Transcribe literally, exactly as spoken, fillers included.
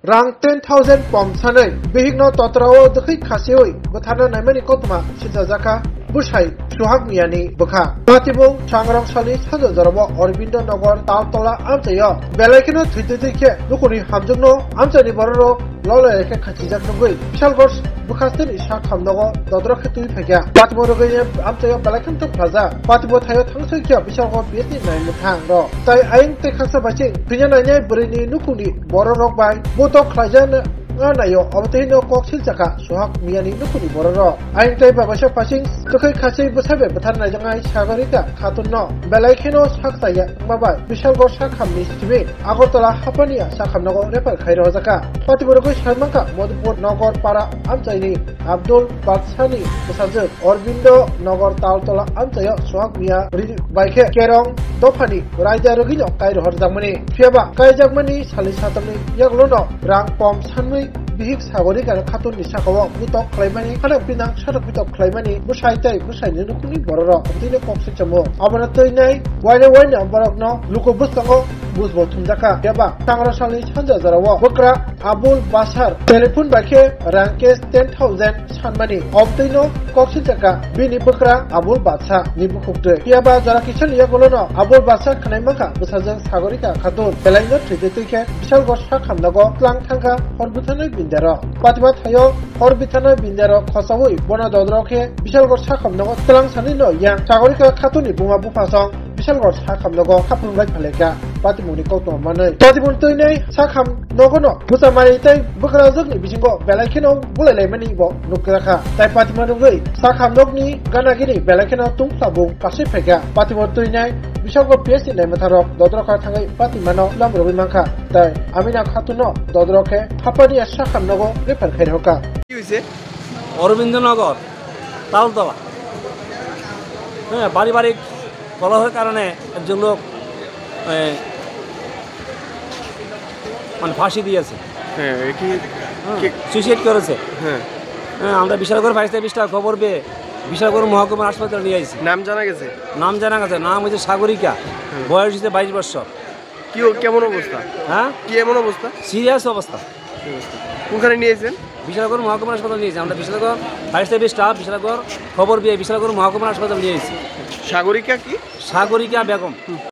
Rang ten thousand pom sanwi bihikno totrao dwkhwi khasiwi bwtharna naimani koktwma sichajakha bwsai Suhak Miyani bwkha. Patimung Sangrong salni sajo jorabo Aurobindo Nogor Taltola amchaio belai kheno thwi twi twi khe lukurokni hamjwkno amchaini bororok lolai khe khachijak nugwi Bishalgarh bwkhasteni sak hamnogo dodrok khe twi phaikha. Patimung rwgwi amchaio belai kheno thwk phlajak. Patimung thaio thangsoi khe Bishalgarh P S ni naimwthang rok tai aying tei khaksa baising thwina nainai bwrwini nukhungni bororok bai botok khlaijak naio. Obo twi no kok silchakha Suhak Miyani nukhungni bororok. Aying tei babaisa phasing twkhwi khaswi bwsai bai bwthar naijaknai Sagorika Khatunno belai kheno sak chaya wngma bai Bishalgarh sak hamni simi Agartala Hapania sak hamnogo refer khai rohorjakha. Patimung rwgwi sai mankha Madhupur Nogor Para amchaini Abdul Badsani bwsajwk Aurobindo Nogor Taltola amchaio Suhak Miya ri bai khe Kerong dophani raida rwgwino kai rohorjakmani. Phiyaba kaijakmani salni satamni yagulono rang pom sanwi bihik Sagorika Khatunni sakao butok khlaimani, hanok pinang satok pitok khlaimani bwsai tei bwsaini nukhungni bororok tini kok sichamo. Abono twinai waina waina borokno luku bwskango bujbo thumjakha. Phiyaba Sangrong salni sanja jorao bwkra Abul Basar telephone bai khe rang cash ten thousand sanmani, obtwino kok sijakha bini bwkra Abul Basa ni bukhuktwi. Phiyaba jora kisani yagulono Abul Basa khwnai mankha bwsajwk Sagorika Khatun belaino thwi twi twi khe Bishalgarh sak hamnogo tlang thangkha hor bwtharnai bindero. Patima thaio hor bwtharnai bindero khosaui bono dodrok khe Bishalgarh sak hamnogo tlang sanino yang Sagorika Khatunni buma buphasong Bishalgarh sak hamnogo khapung bai phalekha. Patimungni koktwma manwi patimung twinai sak ham nogono bwsa mari tei bwkrajwkni bisingo belai kheno bulai laimani bo nukjakha. Tai patima nugwi sak ham nokni gana gini belai kheno tungphla bung kasui phaikha. Patimung twinai Bishalgarh P S ni naimwtharok dodrokha thangwi patimano lam rwgwi mankha. Tai Amina Khatunno dodrok khe Hapania sak ham nogo refer khai rohorkha. কি হৈছে? অরবিন্দনগর, তালতলা। হ্যাঁ, পারিবারিক কলহের কারণে একজন লোক, এ, মানে ফাঁসি দিয়েছে। হ্যাঁ, এ কি, হ্যাঁ, কি সুইসাইড করেছে। হ্যাঁ। হ্যাঁ, আমরা বিশালগড় ফায়ার সার্ভিসটা খবর পেয়ে বিশালগড় মহকুমার হাসপাতালে নিয়ে আসি। নাম জানা গেছে? নাম জানা গেছে, নাম হচ্ছে সাগরিকা, হুম। বয়স হচ্ছে বাইশ বছর। কি ও-, কেমন অবস্থা? হ্যাঁ? কি এমন অবস্থা? সিরিয়াস অবস্থা। কোনখানে নিয়েছেন? বিশালগড় মহকুমার হাসপাতালে নিয়েছি। আমরা Bishalgarh fire service staff Bishalgarh খবর পেয়ে বিশালগড় মহকুমার হাসপাতালে নিয়ে এসেছি। সাগরিকা কি? সাগরিকা বেগম। হুম।